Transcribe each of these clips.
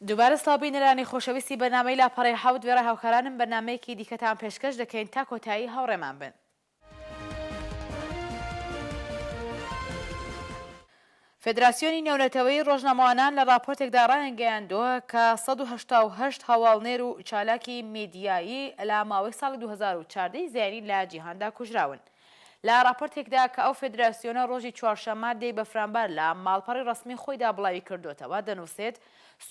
دووبارە سڵاو بینەرانی خۆشەویستی بەرنامەی لاپەڕەی حەوت وێڕای هاوکارانم بەرنامەیەکی دیکەتان پێشکەش دەکەین تا کۆتایی هاوڕێمان بن. فێدراسیۆنی نێونەتەوەیی ڕۆژنامەوانان لە ڕاپۆرتێکدا ڕایانگەیاندووە کە 188 هەواڵنێر و چالاکی میدیایی لە ماوەی ساڵی 2014 ی زایینی لە جیهاندا کوژراون. لە ڕاپۆرتێکدا کە ئەو فێدراسیۆنە ڕۆژی چوارشەممە دەی بەفرانبار لە ماڵپەڕی ڕەسمی خۆیدا بڵاوی کردۆتەوە دەنووسێت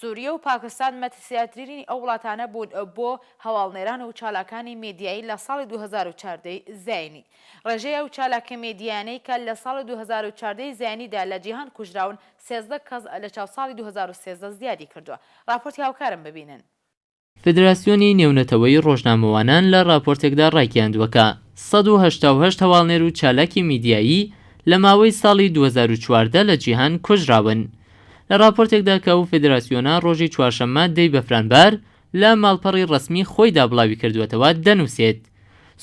سوریە و پاکستان مەترسیدارترینی ئەو وڵاتانە بوون بۆ هەواڵنێران و چالاکانی میدیایی لە ساڵی 2014 ی زایینی. ڕێژەی ئەو چالاکە میدیایانەی کە لە ساڵی 2014 ی زایینیدا لە جیهان کوژراون 13 کەس لە چاو ساڵی 2013 زیادی کردووە. ڕاپۆرتی هاوکارم ببینن. فیدراسیۆنی نێونەتەوەیی ڕۆژنامەوانان لە ڕاپۆرتێکدا ڕایگەیاندووە کە 188 هەواڵنێر و چالاکی میدیایی لە ماوەی ساڵی 2014 لە جیهان کوژراون. لە ڕاپۆرتێکدا کە ئەو فیدراسیۆنە ڕۆژی چوارشەممە دەی بەفرانبار لە ماڵپەڕی ڕەسمی خۆیدا بڵاویکردووەتەوە دەنووسێت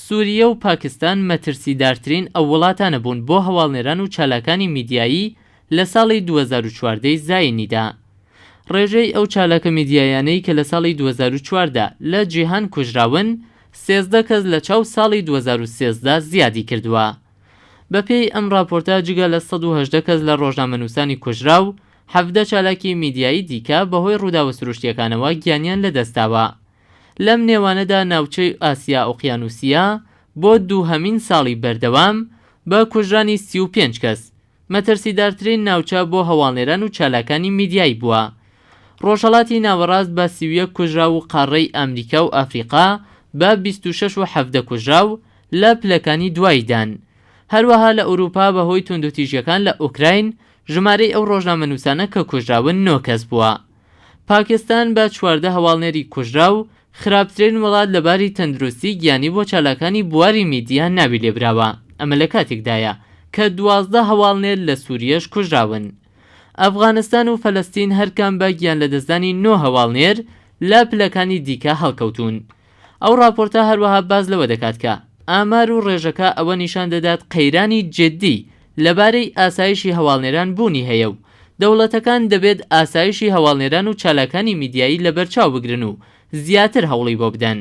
سوریە و پاکستان مەترسیدارترین ئەو وڵاتانە بوون بۆ هەواڵنێران و چالاکانی میدیایی لە ساڵی 2014 ی زایینیدا. ڕێژەی ئەو چالاکە میدیایانەی کە لە ساڵی 2014 لە جیهان کوژراون، 13 کەس لە چاو ساڵی 2013 زیادی کردووە. بەپێی ئەم ڕاپۆرتە جگە لە 118 کەس لە ڕۆژنامەنووسانی کوژراو، 17 چالاکی میدیایی دیکە بەهۆی ڕووداوە سروشتییەکانەوە گیانیان لەدەستداوە. لەم نێوانەدا ناوچەی ئاسیا ئۆقیانوسیە بۆ دووهەمین ساڵی بەردەوام بە کوژرانی 35 کەس، مەترسیدارترین ناوچە بۆ هەواڵنێران و چالاکانی میدیایی بووە. ڕۆژهەڵاتی ناوەڕاست بە 31 کوژراو و قاڕڕەی ئامریکا و ئافریقا بە 26 و 17 کوژراو لە پلەکانی دواییدان. هەروەها لە ئورووپا بە هۆی توندوتیژیەکان لە ئوکراین ژمارەی ئەو ڕۆژنامەنووسانە کە کوژراون نۆ کەس بووە. پاکستان بە 14 هەواڵنێری کوژراو، خراپترین وڵات لە باری تەندروستی گیانی بۆ چالاکانی بواری میدیا ناوی لێبراوە، ئەمە لە کاتێکدایە کە 12 هەواڵنێر لە سوریەش کوژراون. ئەفغانستان و فەلەستین هەرکام بە گیانلەدەستدانی نۆ هەواڵنێر لە پلەکانی دیکە هەڵکەوتوون. ئەو ڕاپۆرتە هەروەها باس لەوە دەکات کە ئامار و ڕێژەکە ئەوە نیشان دەدات قەیرانی جددی لەبارەی ئاسایشی هەواڵنێران بوونی هەیە و دەوڵەتەکان دەبێت ئاسایشی هەواڵنێران و چالاکانی میدیایی لەبەرچاو بگرن و زیاتر هەوڵی بۆ بدەن.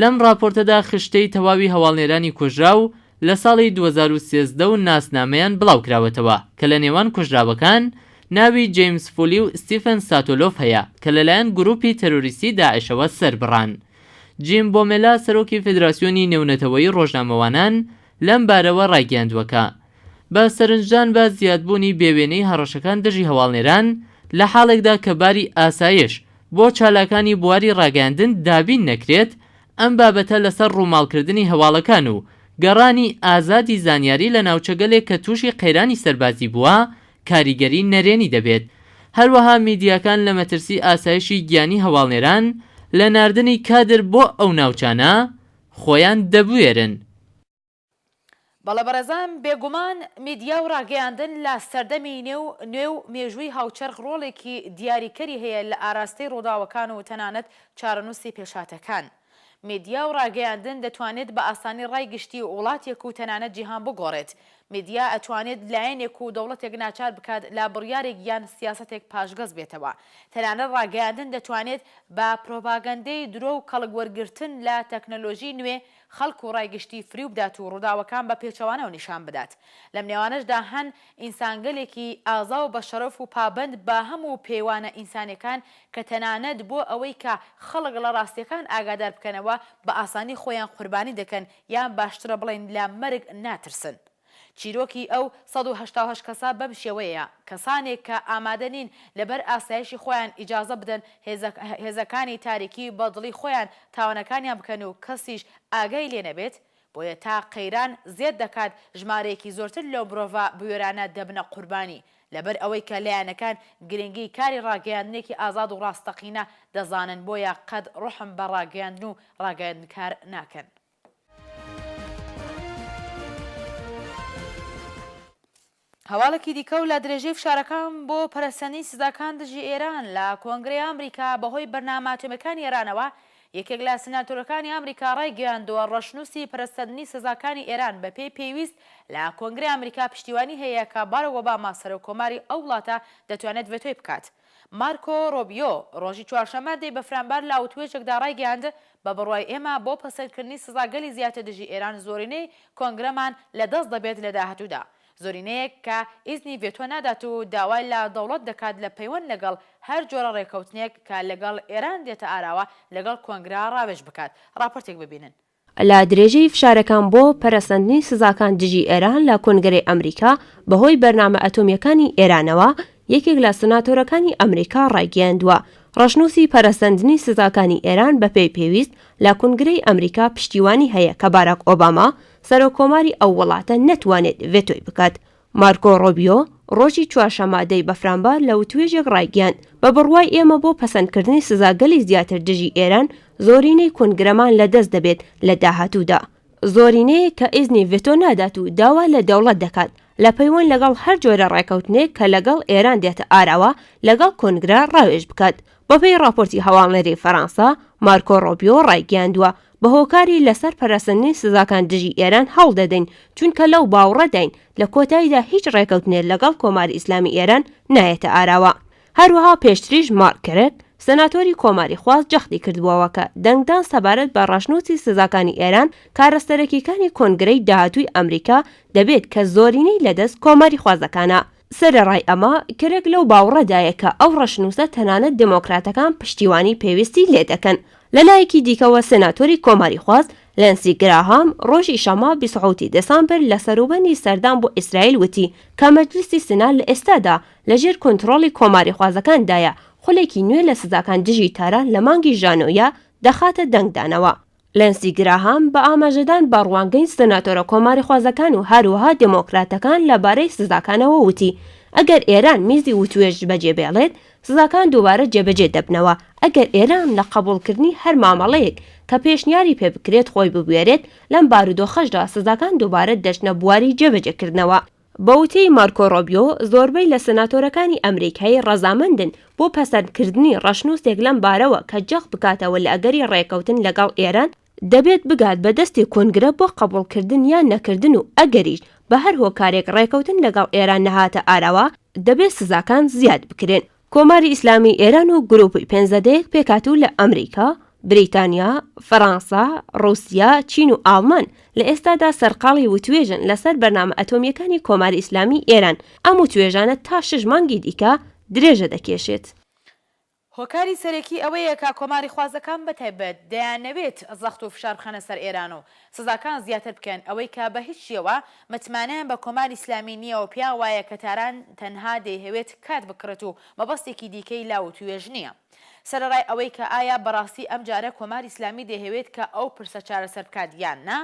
لەم ڕاپۆرتەدا خشتەی تەواوی هەواڵنێرانی کوژراو لە ساڵی 2013 و ناسنامەیان بڵاوکراوەتەوە کە لە نێوان کوژراوەکان ناوی جەیمس فولی و ستیفن ساتۆلۆف هەیە کە لەلایەن گروپی تێرۆریستی داعشەوە سەربڕان. جیم بۆمێلا سەرۆکی فێدراسیۆنی نێونەتەوەیی ڕۆژنامەوانان لەم بارەوە ڕایگەیاندووە کە بە سەرنجدان بە زیادبوونی بێوێنەی هەڕەشەکان دژی هەواڵنێران لە حاڵێکدا کە باری ئاسایش بۆ چالاکانی بواری ڕاگەیاندن دابین نەکرێت ئەم بابەتە لەسەر ڕووماڵکردنی هەواڵەکان و گەڕانی ئازادی زانیاری لە ناوچەگەلێک کە تووشی قەیرانی سەربازی بووە کاریگەری نەرێنی دەبێت. هەروەها میدیاکان لە مەترسی ئاسایشی گیانی هەواڵنێران لە ناردنی کادر بۆ ئەو ناوچانە خۆیان دەبوێرن. بەڵێ بەڕێزان بێگومان میدیا و ڕاگەیاندن لە سەردەمی نێو نوێ و مێژووی هاوچەرخ ڕۆڵێکی دیاریکەری هەیە لە ئاراستەی ڕووداوەکان و تەنانەت چارەنووسی پێشهاتەکان. میدیا و ڕاگەیاندن دەتوانێت بە ئاسانی ڕای گشتی وڵاتێک و تەنانەت جیهان بگۆڕێت. میدیا ئەتوانێت لایەنێک و دەوڵەتێک ناچار بکات لە بڕیارێک یان سیاسەتێک پاشگەز بێتەوە. تەنانەت ڕاگەیاندن دەتوانێت بە پرۆپاگەندەی درۆ و کەڵک وەرگرتن لە تەکنەلۆژی نوێ خەڵک و ڕای گشتی فریو بدات و ڕووداوەکان بە پێچەوانەوە نیشان بدات. لەم نێوانەشدا هەن ئینسانگەلێکی ئازا و بەشەرەف و پابەند بە هەموو پێوانە ئینسانیەکان کە تەنانەت بۆ ئەوەی کە خەڵک لە ڕاستیەکان ئاگادار بکەنەوە بە ئاسانی خۆیان قوربانی دەکەن یان باشترە بڵێین لە مەرگ ناترسن. چیرۆکی ئەو 188 کەسە بەم شێوەیەیە، کەسانێک کە ئامادە نین لەبەر ئاسایشی خۆیان ئیجازە بدەن هێزەکانی تاریکی بە دڵی خۆیان تاوانەکانیان بکەن و کەسیش ئاگای لێ نەبێت، بۆیە تا قەیران زێد دەکات ژمارەیەکی زۆرتر لەو مرۆڤە بوێرانە دەبنە قوربانی، لەبەر ئەوەی کە لایەنەکان گرنگی کاری ڕاگەیاندنێکی ئازاد و ڕاستەقینە دەزانن بۆیە قەت ڕوحم بە ڕاگەیاندن و ڕاگەیاندنکار ناکەن. هەواڵێکی دیکە و لە درێژەی فشارەکان بۆ پەرەسەندنی سزاکان دژی ئێران لە کۆنگرەی ئامریکا بەهۆی بەرنامە ئەتۆمیەکانی ئێرانەوە، یەکێک لە سناتۆرەکانی ئامریکا ڕایگەیاندووە ڕەشنووسی پەرەسەندنی سزاکانی ئێران بەپێی پێویست لە کۆنگرەی ئامریکا پشتیوانی هەیە کە باراک ئۆباما سەرۆک کۆماری ئەو وڵاتە دەتوانێت ڤێتۆی بکات. مارکۆ ڕۆبیۆ ڕۆژی چوارشەممە دەی بەفرانبار لە وتوێژێکدا ڕایگەیاند، بە بڕوای ئێمە بۆ پەسەندکردنی سزاگەلی زیاتر دژی ئێران زۆرینەی کۆنگرەمان لە دەست دەبێت لە داهاتوودا. زۆرینەیەک کە ئیزنی ڤێتۆ نادات و داوای لە دەوڵەت دەکات لە پەیوەند لەگەڵ هەر جۆرە ڕێکەوتنێک کە لەگەڵ ئێران دێتە ئاراوە لەگەڵ کۆنگرە ڕاوێژ بکات. ڕاپۆرتێک ببینن. لە درێژەی فشارەکان بۆ پەرەسەندنی سزاکان دژی ئێران لە کۆنگرەی ئەمریکا بەهۆی بەرنامە ئەتۆمییەکانی ئێرانەوە، یەکێک لە سناتۆرەکانی ئەمریکا ڕایگەیاندووە، ڕەشنووسی پەرەسەندنی سزاکانی ئێران بەپێی پێویست لە کونگرەی ئەمریکا پشتیوانی هەیە کە باراک ئۆباما سەرۆککۆماری ئەو وڵاتە نەتوانێت ڤێتۆی بکات. مارکۆ ڕۆبیۆ، ڕۆژی چوارشەممە دەی بەفرانبار لە وتوێژێک ڕایگەیاند، بە بڕوای ئێمە بۆ پەسەندکردنی سزاگەلی زیاتر دژی ئێران، زۆرینەی کونگرەمان لەدەست دەبێت لە داهاتوودا. زۆرینەیەک کە ئیزنی ڤێتۆ نادات و داوا لە دەوڵەت دەکات لە پەیوەند لەگەڵ هەر جۆرە ڕێکەوتنێک کە لەگەڵ ئێران دێتە ئاراوە لەگەڵ کۆنگرە ڕاوێژ بکات. بەپێی ڕاپۆرتی هەواڵنێری فەرانسە، مارکۆ ڕۆبیۆ ڕایگەیاندووە، بە هۆکاری لەسەر پەرەسەندنی سزاکان دژی ئێران هەوڵ دەدەین، چونکە لەو باوڕەداین لە کۆتاییدا هیچ ڕێکەوتنێ لەگەڵ کۆماری ئیسلامی ئێران نایەتە ئاراوە. هەروەها پێشتریش مارک کەرک، سێناتۆری کۆماریخواز جەختی کردبووەوە کە دەنگدان سەبارەت بە ڕەشنووسی سزاکانی ئێران کارە سەرەکییەکانی کۆنگرەی داهاتووی ئەمریکا دەبێت کە زۆرینەی لەدەست کۆماریخوازەکانە. سەرەڕای ئەمە، کرک لەو باوڕەدایە کە ئەو ڕەشنووسە تەنانەت دێمۆکراتەکان پشتیوانی پێویستی لێدەکەن. لە لایەکی دیکەوە سێناتۆری کۆماریخواز لێنسی گراهام ڕۆژی شەممە 27 ی دێسامبر لە سەروبەندی سەردان بۆ ئیسرائیل وتی کە مەجلیسی سنا لە ئێستادا لە ژێر کۆنتڕۆڵی کۆماریخوازەکان دایە، خولێکی نوێ لە سزاکان دژی تاران لە مانگی ژانۆیە دەخاتە دەنگدانەوە. لێنسی گراهام بە ئاماژەدان بە ڕوانگەی سناتۆرە کۆماریخوازەکان و هەروەها دێمۆکراتەکان لە بارەی سزاکانەوە وتی، ئەگەر ئێران میزی وتوێژ بەجێ بێڵێت، سزاکان دووبارە جێبەجێ دەبنەوە، ئەگەر ئێران لە قەبووڵکردنی هەر مامەڵەیەک کە پێشنیاری پێ بکرێت خۆی ببوێرێت، لەم بارودۆخەشدا سزاکان دووبارە دەچنە بواری جێبەجێکردنەوە. بە وتەی مارکۆ ڕۆبیۆ، زۆربەی لە سناتۆرەکانی ئەمریکایی ڕەزامەندن بۆ پەسەندکردنی ڕەشنووسێک لەم بارەوە کە جەخت بکاتەوە لە ئەگەری ڕێکەوتن لەگەڵ ئێران، دەبێت بگات بە دەستی کۆنگرە بۆ قەبوڵکردن یان نەکردن و ئەگەریش بە هەر هۆکارێک ڕێکەوتن لەگەڵ ئێران نەهاتە ئاراوە، دەبێت سزاکان زیاد بکرێن. کۆماری ئیسلامیی ئێران و گرووپی پێنجزەدەیەک پێکهاتوو لە ئەمریکا، بریتانیا، فەرانسە، ڕووسیا، چین و ئاڵمان لە ئێستادا سەرقاڵی وتوێژن لەسەر بەرنامە ئەتۆمییەکانی کۆماری ئیسلامیی ئێران، ئەم وتوێژانە تا شەش مانگی دیکە درێژە دەکێشێت. هۆکاری سەرەکی ئەوەیە کە کۆماریخوازەکان بە تایبەت دەیانەوێت زەخت و فشار بخەنە سەر ئێران و سزاکان زیاتر بکەن، ئەوەی کە بە هیچ شێوە متمانەیان بە کۆماری ئیسلامی نییە و پێیان وایە کە تاران تەنها دەیهەوێت کات بکڕێت و مەبەستێکی دیکەی لە وتووێژ نییە. سەرەڕای ئەوەی کە ئایا بەڕاستی ئەمجارە کۆماری ئیسلامی دەیهەوێت کە ئەو پرسە چارەسەر بکات یان نا،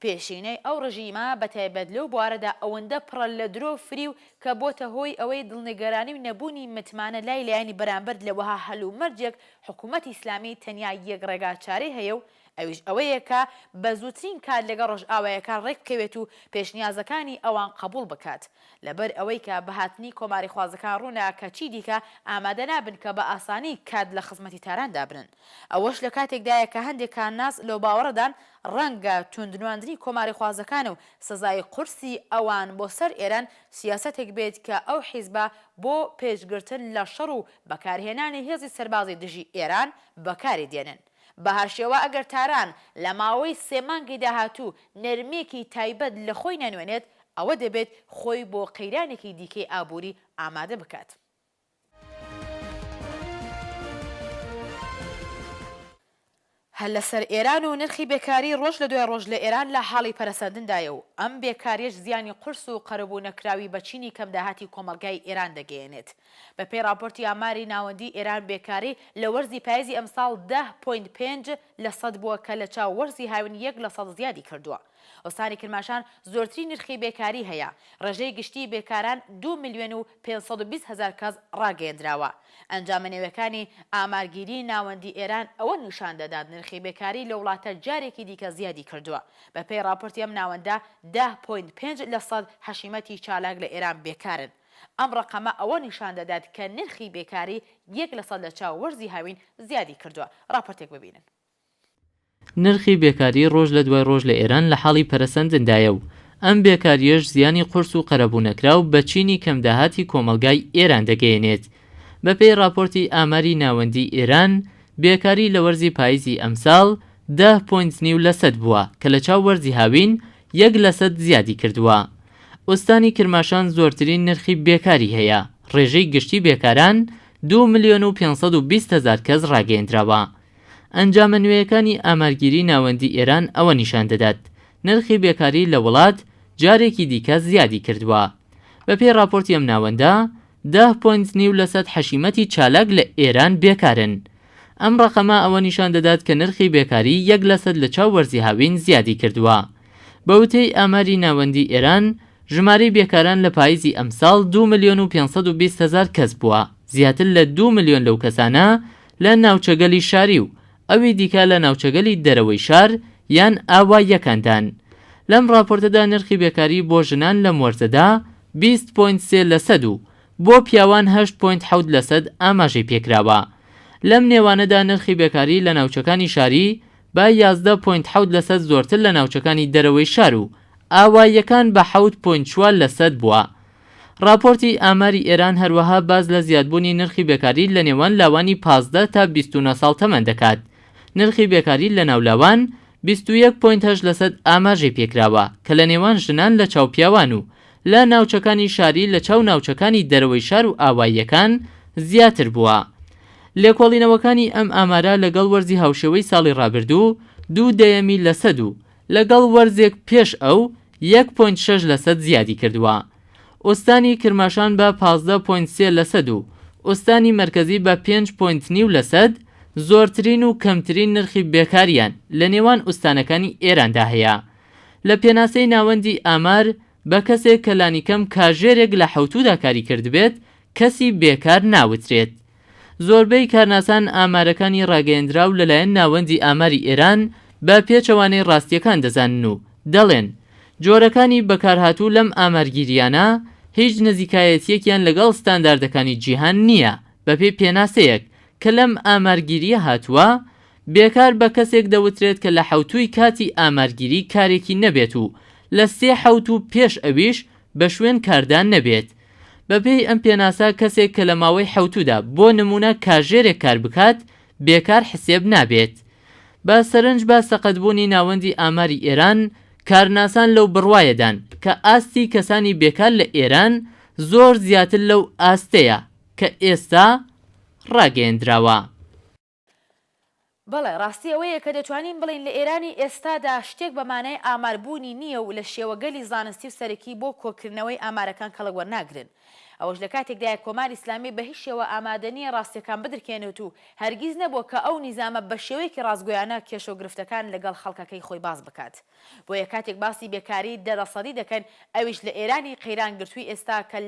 پێشینەی ئەو ڕژیمە بە تایبەت لەو بوارەدا ئەوەندە پڕە لە درۆ و فریو کە بۆتە هۆی ئەوەی دڵنیگەرانی و نەبوونی متمانە لای لایەنی بەرامبەر لە وەها هەلومەرجێک حکوومەتی ئیسلامی تەنیا یەک ڕێگا چارەی هەیە و ئەویش ئەوەیە کە بە زووترین کات لەگەڵ ڕۆژئاوایەکان ڕێک بکەوێت و پێشنیازەکانی ئەوان قەبووڵ بکات لەبەر ئەوەی کە بە هاتنی کۆماریخوازەکان ڕوونە کە چیدیکە ئامادە نابن کە بە ئاسانی کات لە خزمەتی تاران دابنن. ئەوەش لە کاتێکدایە کە هەندێک کارناس لەوباوەڕەدان ڕەنگە توندنواندنی کۆماریخوازەکان و سزای قورسی ئەوان بۆ سەر ئێران سیاسەتێک بێت کە ئەو حیزبە بۆ پێشگرتن لە شەڕ و بەکارهێنانی هێزی سەربازی دژی ئێران بەکاری دێنن. بەهاشێوە ئەگەر تاران لە ماوەی سێ مانگی داهاتوو نەرمییەکی تایبەت لە خۆی نەنوێنێت، ئەوە دەبێت خۆی بۆ قەیرانێکی دیکەی ئابووری ئامادە بکات. هەر لەسەر ئێران و نرخی بێکاری ڕۆژ لە دوای ڕۆژ لە ئێران لە حاڵی پەرەسەندندایە و ئەم بێکاریەش زیانی قورس و قەرەبوو نەکراوی بە چینی کەمداهاتی کۆمەڵگای ئێران دەگەیەنێت. بە پێی ڕاپۆرتی ئاماری ناوەندیی ئێران بێکاری لە وەرزی پایزی ئەمساڵ دە point پێنج لە سەد بووە کە لە چاو وەرزی هاوین یەک لە سەد زیادی کردووە. ئوستانی کرماشان زۆرترین نرخی بێکاری هەیە، ڕێژەی گشتیی بێکاران دوو ملیۆن و 520 هەزار کەس ڕاگەیەندراوە. ئەنجامە نوێکانی ئامارگیریی ناوەندی ئێران ئەوە نیشان دەدات نرخی بێکاری لە وڵاتە جارێکی دیکە زیادی کردووە. بە پێی ڕاپۆرتی ئەم ناوەندە دە point پێنج لە سەد حەشیمەتی چالاک لە ئێران بێکارن. ئەم ڕەقەمە ئەوە نیشان دەدات کە نرخی بێکاری یەک لە سەد لە چاو وەرزی هاوین زیادی کردووە. ڕاپۆرتێک ببینن. نرخی بێکاری ڕۆژ لە دوای ڕۆژ لە ئێران لە حاڵی پەرەسەندندایە و ئەم بێکارییەش زیانی قورس و قەرەبوونەکراو بە چینی کەمداهاتی کۆمەڵگای ئێران دەگەیەنێت. بەپێی ڕاپۆرتی ئاماری ناوەندیی ئێران، بێکاری لە وەرزی پاییزی ئەمساڵ دە point نیو لەسەد بووە کە لە چاو وەرزی هاوین یەک لەسەد زیادی کردووە. ئوستانی کرماشان زۆرترین نرخی بێکاری هەیە، ڕێژەی گشتی بێکاران دوو ملیۆن و 520 هەزار کەس ڕاگەیەندراوە. ئەنجامە نوێیەکانی ئامارگیری ناوەندی ئێران ئەوە نیشان دەدات، نرخی بێکاری لە وڵات جارێکی دیکە زیادی کردووە. بەپێی ڕاپۆرتی ئەم ناوەندە، دە point نیو لەسەد حەشیمەتی چالاک لە ئێران بێکارن. ئەم ڕەقەمە ئەوە نیشان دەدات کە نرخی بێکاری یەک لەسەد لە چاو وەرزی هاوین زیادی کردووە. بە وتەی ئاماری ناوەندی ئێران، ژمارەی بێکاران لە پاییزی ئەمساڵ دوو ملیۆن و 520 هەزار کەس بووە، زیاتر لە دوو ملیۆن لەو کەسانە لە ناوچەگەلی شاری و ئەوی دیکە لە ناوچەگەلی دەرەوەی شار یان ئاواییەکاندان. لەم ڕاپۆرتەدا نرخی بێکاری بۆ ژنان لەم وەرزەدا 20 point سێ لەسەد و بۆ پیاوان هەشت point حەوت لەسەد ئاماژەی پێکراوە. لەم نێوانەدا نرخی بێکاری لە ناوچەکانی شاری بە 11 point حەوت لەسەد زۆرتر لە ناوچەکانی دەرەوەی شار و ئاواییەکان بە حەوت point چوار لەسەد بووە. ڕاپۆرتی ئاماری ئێران هەروەها باس لە زیادبوونی نرخی بێکاری لە نێوان لاوانی 15 تا 29 ساڵ تەمەن دەکات. نرخی بێکاری لە ناو لاوان 21 point هەشت لەسەد ئاماژەی پێکراوە کە لە نێوان ژنان لە چاو پیاوان و لە ناوچەکانی شاری لە چاو ناوچەکانی دەرەوەی شار و ئاواییەکان زیاتر بووە. لێکۆڵینەوەکانی ئەم ئامارە لەگەڵ وەرزی هاوشێوەی ساڵی ڕابردوو دوو دەیەمی لەسەد و لەگەڵ وەرزێک پێش ئەو یەک point شەش لەسەد زیادی کردووە. ئوستانی کرماشان بە 15 point سێ لەسەد و ئوستانی مەرکەزی بە پێنج point نیو لەسەد زۆرترین و کەمترین نرخی بێکاریان لە نێوان ئوستانەکانی ئێراندا هەیە. لە پێناسەی ناوەندی ئامار بە کەسێک کە لانیکەم کاژێرێک لە حەوتوودا کاری کردبێت کەسی بێکار ناوترێت. زۆربەی کارناسان ئامارەکانی ڕاگەیەندراو لەلایەن ناوەندی ئاماری ئێران بە پێچەوانەی ڕاستییەکان دەزانن و دەڵێن، جۆرەکانی بەکارهاتوو لەم ئامارگیرییانە هیچ نزیکایەتییەکیان لەگەڵ ستانداردەکانی جیهان نییە بەپێی پێناسەیەک کە لەم ئامارگیرییە هاتووە بێکار بە کەسێک دەوترێت کە لە حەوتووی کاتی ئامارگیری کارێکی نەبێت و لە سێ حەوتوو پێش ئەویش بە شوێن کاردا نەبێت. بەپێی ئەم پێناسە کەسێک کە لە ماوەی حەوتوودا بۆ نموونە کاژێرێک کار بکات بێکار حسێب نابێت. بە سەرنج بە سەقەتبوونی ناوەندی ئاماری ئێران، کارناسان لەو بڕوایەدان کە ئاستی کەسانی بێکار لە ئێران زۆر زیاتر لەو ئاستەیە کە ئێستا ڕاگەیەندراوە. بەڵێ، ڕاستی ئەوەیە کە دەتوانین بڵێین لە ئێرانی ئێستادا شتێک بە مانای ئامار بوونی نییە و لە شێوەگەلی زانستی و سەرەکی بۆ کۆکردنەوەی ئامارەکان کەڵک وەرناگرن. ئەوەش لە کاتێکدایە کۆماری ئیسلامی بە هیچ شێوە ئامادە نییە ڕاستییەکان بدرکێنێت و هەرگیز نەبووە کە ئەو نیزامە بە شێوەیەکی ڕاستگۆیانە کێشە و گرفتەکان لەگەڵ خەڵکەکەی خۆی باس بکات. بۆیە کاتێک باسی بێکاری دە لەسەدی دەکەن ئەویش لە ئێرانی قەیران گرتووی ئێستا کە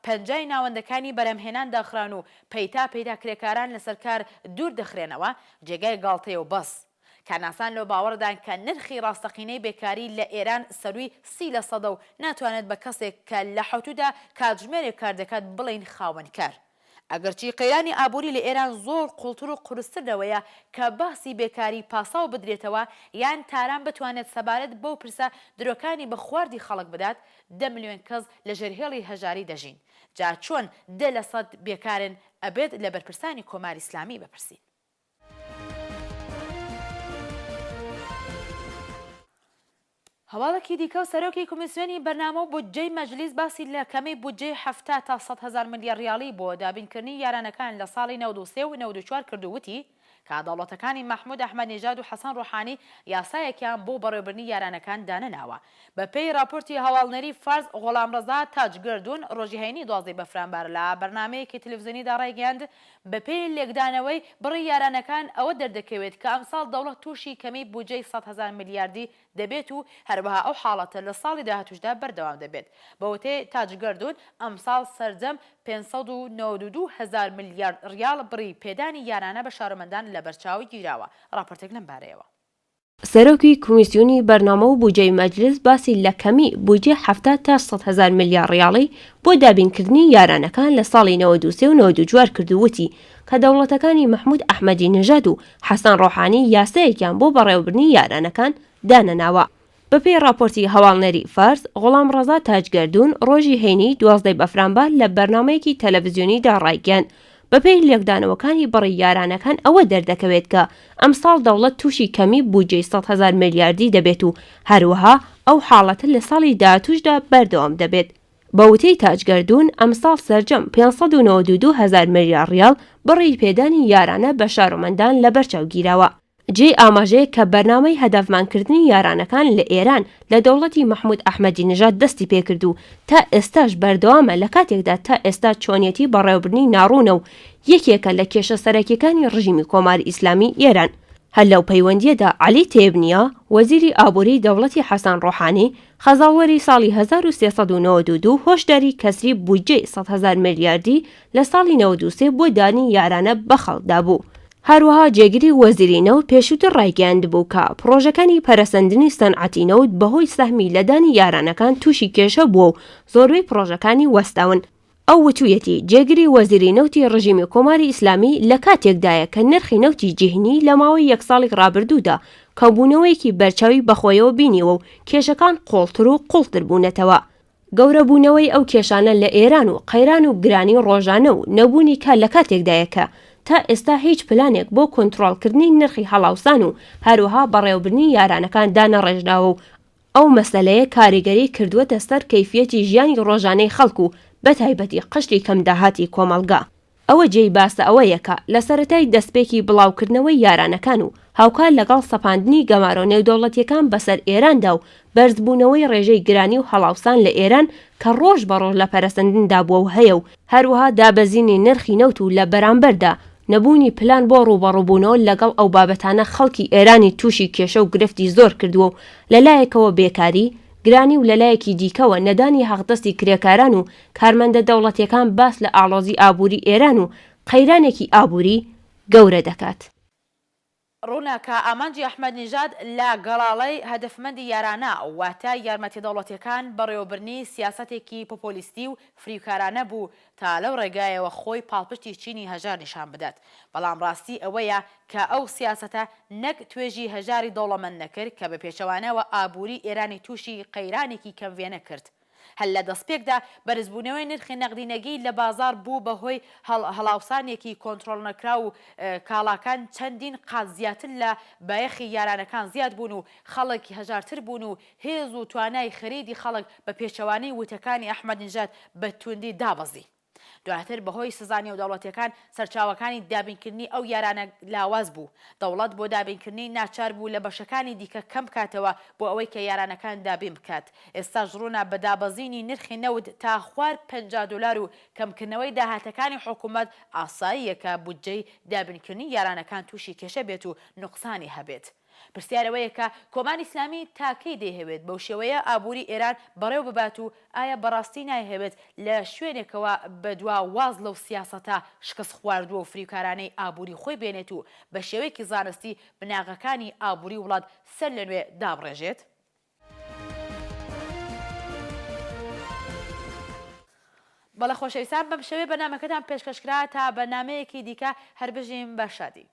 50% ناوەندەکانی بەرهەمهێنان داخران و پەیتا پەیتا کرێکاران لەسەر کار دوور دەخرێنەوە، جێگای گاڵتەیە و بەس. کارناسان لەو باوەڕەدان کە نرخی ڕاستەقینەی بێکاری لە ئێران سەرووی سی لەسەدە و ناتوانێت بە کەسێک کە لە حەوتوودا کاتژمێرێک کار دەکات بڵێین خاوەن کار. ئەگەرچی قەیرانی ئابووری لە ئێران زۆر قووڵتر و قورستر لەوەیە کە باسی بێکاری پاساو بدرێتەوە یان تاران بتوانێت سەبارەت بەو پرسە درۆکانی بە خواردی خەڵک بدات، دە ملیۆن کەس لەژێر هێڵی هەژاری دەژین. جا چۆن 10% بێکارن ئەبێت لە بەرپرسانی کۆماری ئیسلامی بپرسین. هەواڵێکی دیکە و سەرۆکی کۆمیسیۆنی بەرنامە و بودجەی مەجلیس باسی لە کەمی بودجەی 70 تا 100 هەزار ملیار ڕیاڵی بۆ دابینکردنی یارانەکان لە ساڵی 93 و 94 کرد و وتی کە دەوڵەتەکانی مەحمود ئەحمەدنیژاد و حەسەن ڕۆحانی یاسایەکیان بۆ بەڕێوەبردنی یارانەکان دانەناوە. بە پێی ڕاپۆرتی هەواڵنێری فارس غوڵامڕەزا تاج گەردوون ڕۆژی هەینی دوازدەی بەفرانبار لە بەرنامەیەکی تەلەفزیۆنیدا ڕایگەیاند بە پێی لێکدانەوەی بڕی یارانەکان ئەوە دەردەکەوێت کە ئەمساڵ دەوڵەت تووشی کەمی بودجەی 100 هەزار ملیاردی دەبێت و هەروەها ئەو حاڵەتە لە ساڵی داهاتووشدا بەردەوام دەبێت. بە وتەی تاج گەردوون، ئەمساڵ سەرجەم 592 هەزار ملیارد ڕیاڵ بڕی پێدانی یارانە بە شارۆمەندان لەبەرچاو گیراوە. ڕاپۆرتێک لەم بارەیەوە. سەرۆکی کۆمیسیۆنی بەرنامە و بوجەی مەجلس باسی لە کەمی بوجەی 70 تا 100 هەزار ملیار ڕیاڵی بۆ دابینکردنی یارانەکان لە ساڵی 93 و 94 کرد و وتی کە دەوڵەتەکانی مەحمود ئەحمەدی نژاد و حەسەن ڕۆحانی یاسایەکیان بۆ بەڕێوەبردنی یارانەکان دانەناوە. بەپێی ڕاپۆرتی هەواڵنێری فارس، غوڵامڕەزا تاجگەردوون ڕۆژی هەینی دوازدەی بەفرانبار لە بەرنامەیەکی تەلەڤزیۆنیدا ڕایگەیاند، بەپێی لێکدانەوەکانی بڕی یارانەکان ئەوە دەردەکەوێت کە ئەمساڵ دەوڵەت تووشی کەمی بودجەی 100,000 ملیاردی دەبێت و هەروەها ئەو حاڵەتە لە ساڵی داهاتووشدا بەردەوام دەبێت. بە وتەی تاج گەردوون، ئەمساڵ سەرجەم 592 هەزار ملیار ڕیاڵ بڕی پێدانی یارانە بە شارۆمەندان لەبەرچاو گیراوە. جێی ئاماژەیە کە بەرنامەی هەدەفمانکردنی یارانەکان لە ئێران لە دەوڵەتی مەحموود ئەحمەدی نژاد دەستی پێکرد و تا ئێستاش بەردەوامە لە کاتێکدا تا ئێستا چۆنیەتی بەڕێوەبردنی ناڕوونە و یەکێکە لە کێشە سەرەکیەکانی ڕژیمی کۆماری ئیسلامی ئێران. هەر لەو پەیوەندییەدا عەلی تەیبنیا، وەزیری ئابووریی دەوڵەتی حەسەن ڕۆحانی، خەزاڵوەری ساڵی 1392 هۆشداری کەسری بودجەی 100,000 ملیاردی لە ساڵی 93 بۆ دانی یارانە بە خەڵک دابوو. هەروەها جێگری وەزیری نەوت پێشووتر ڕایگەیاندبوو کە پڕۆژەکانی پەرەسەندنی سەنعەتی نەوت بەهۆی سەهمی لە دانی یارانەکان تووشی کێشە بووە و زۆربەی پڕۆژەکانی وەستاون. ئەو وتوویەتی، جێگری وەزیری نەوتی ڕژیمی کۆماری ئیسلامی لە کاتێکدایە کە نرخی نەوتی جیهنی لە ماوەی یەک ساڵی ڕابردوودا کەمبوونەوەیەکی بەرچاوی بەخۆیەوە بینیوە و کێشەکان قووڵتر و قووڵتر بوونەتەوە. گەورەبوونەوەی ئەو کێشانە لە ئێران و قەیران و گرانی ڕۆژانە و نەبوونی کار لە کاتێکدایە کە تا ئێستا هیچ پلانێک بۆ کۆنتڕۆڵکردنی نرخی هەڵاوسان و هەروەها بەڕێوەبردنی یارانەکان دانەڕێژراوە و ئەو مەسەلەیە کاریگەری کردووەتە سەر کەیفیەتی ژیانی ڕۆژانەی خەڵک و بەتایبەتی قشری کەم داهاتی کۆمەڵگا. ئەوە جێی باسە ئەوەیە کە لە سەرەتای دەستپێکی بڵاوکردنەوەی یارانەکان و هاوکات لەگەڵ سەپاندنی گەمارۆ نێودەوڵەتیەکان بەسەر ئێراندا و بەرزبوونەوەی ڕێژەی گرانی و هەڵاوسان لە ئێران کە ڕۆژ بە ڕۆژ لە پەرەسەندندا بووە و هەیە و هەروەها دابەزینی نرخی نەوت و لە بەرامبەردا نەبوونی پلان بۆ ڕووبەڕووبوونەوە لەگەڵ ئەو بابەتانە خەڵکی ئێرانی تووشی کێشە و گرفتی زۆر کردووە و لە لایەکەوە بێکاری، گرانی و لە لایەکی دیکەوە نەدانی حەقدەستی کرێکاران و کارمەندە دەوڵەتیەکان باس لە ئاڵۆزی ئابووری ئێران و قەیرانێکی ئابووری گەورە دەکات. ڕوونە کە ئامانجی ئەحمەد نیژاد لە گەڵاڵەی هەدەفمەندی یارانە، واتە یارمەتیە دەوڵەتیەکان، بەڕێوەبردنی سیاسەتێکی پۆپۆلیستی و فریوکارانە بوو تا لەو ڕێگایەوە خۆی پاڵپشتی چینی هەژار نیشان بدات. بەڵام ڕاستی ئەوەیە کە ئەو سیاسەتە نەک توێژی هەژاری دەوڵەمەند نەکرد کە بە پێچەوانەوە ئابووری ئێرانی تووشی قەیرانێکی کەموێنە کرد. هەر لە دەستپێکدا بەرزبوونەوەی نرخی نەقدینەگی لە بازاڕ بوو بە هۆی هەڵاوسانێکی کۆنترۆڵنەکراو و کاڵاکان چەندین قات زیاتر لە بایەخی یارانەکان زیاد بوون و خەڵک هەژارتر بوون و هێز و توانای خەریدی خەڵک بە پێچەوانەی وتەکانی ئەحمەدنژاد بە توندی دابەزی. دواتر بەهۆی سزا نێودەوڵەتیەکان سەرچاوەکانی دابینکردنی ئەو یارانە لاواز بوو، دەوڵەت بۆ دابینکردنی ناچار بوو لە بەشەکانی دیکە کەم بکاتەوە بۆ ئەوەی کە یارانەکان دابین بکات. ئێستاش ڕوونە بە دابەزینی نرخی نەوت تا خوار 50 دۆلار و کەمکردنەوەی داهاتەکانی حکومەت ئاساییە کە بودجەی دابینکردنی یارانەکان تووشی کێشە بێت و نوقسانی هەبێت. پرسیار ئەوەیە کە کۆماری ئیسلامی تا کەی دەیهەوێت بەو شێوەیە ئابووری ئێران بەڕێوە ببات و ئایا بەڕاستی نایهەوێت لە شوێنێکەوە بەدوا واز لەو سیاسەتە شکستخواردووە و فریوکارانەی ئابووری خۆی بێنێت و بە شێوەیەکی زانستی بناغەکانی ئابووری وڵات سەر لە نوێ دابڕێژێت؟ بەڵێ خۆشەویستان بەم شێوەیە بەرنامەکەتان پێشکەش کرا تا بەرنامەیەکی دیکە هەر بژین بە شادی.